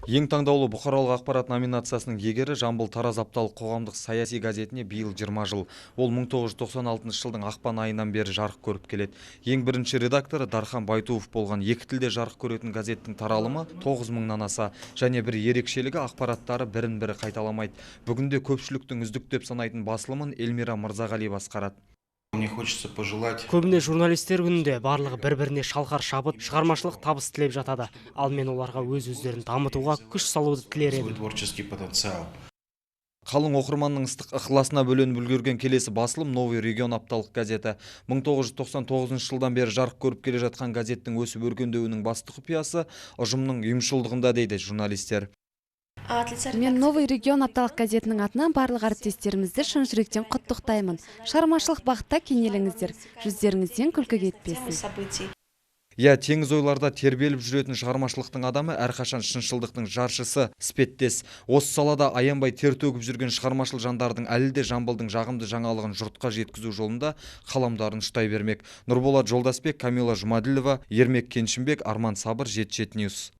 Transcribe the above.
Ең таңдаулы бұқаралық ақпарат номинациясының иегері Жамбыл Тараз апталық қоғамдық саяси газетіне биыл 20 жыл. Ол 1996 жылдың ақпан айынан бері жарық көріп келеді. Ең бірінші редакторы Дархан Байтуов болған. Екі тілде жарық көретін газеттің таралымы 9 мыңнан аса. Және бір ерекшелігі, ақпараттары бірін бірі қайталамайды. Бүгінде көпшіліктің үздік деп санайтын басылымын Эльмира Мырзағали басқарады. Мне хочется пожелать. Көбіне журналистер күнінде барлығы бір-біріне шалқар шабыт, шығармашылық табыс тілеп жатады. Ал мен оларға өз өздерін дамытуға күш салуды тілер свой едім. творческий потенциал. Қалың оқырманның ыстық ықыласына бөленіп үлгерген келесі басылым «Новый регион» апталық газеті. 1999 жылдан бері жарық көріп келе жатқан газеттің өсіп өркендеуінің басты құпиясы ұжымның ұйымшылдығында, дейді журналистер. Мен «Новый регион» апталық газетінің атынан барлық әріптестерімізді шын жүректен құттықтаймын. Шығармашылық бақытта кенеліңіздер, жүздеріңізден күлкі кетпесін. Иә, теңіз ойларда тербеліп жүретін шығармашылықтың адамы әрқашан шыншылдықтың жаршысы іспеттес. Осы салада аянбай тер төгіп жүрген шығармашыл жандардың әлі де Жамбылдың жағымды жаңалығын жұртқа жеткізу жолында қаламдарын ұштай бермек. Нұрболат Жолдасбек, Камила Жұмаділова, Ермек Кеншімбек, Арман Сабыр, 77 Ньюс.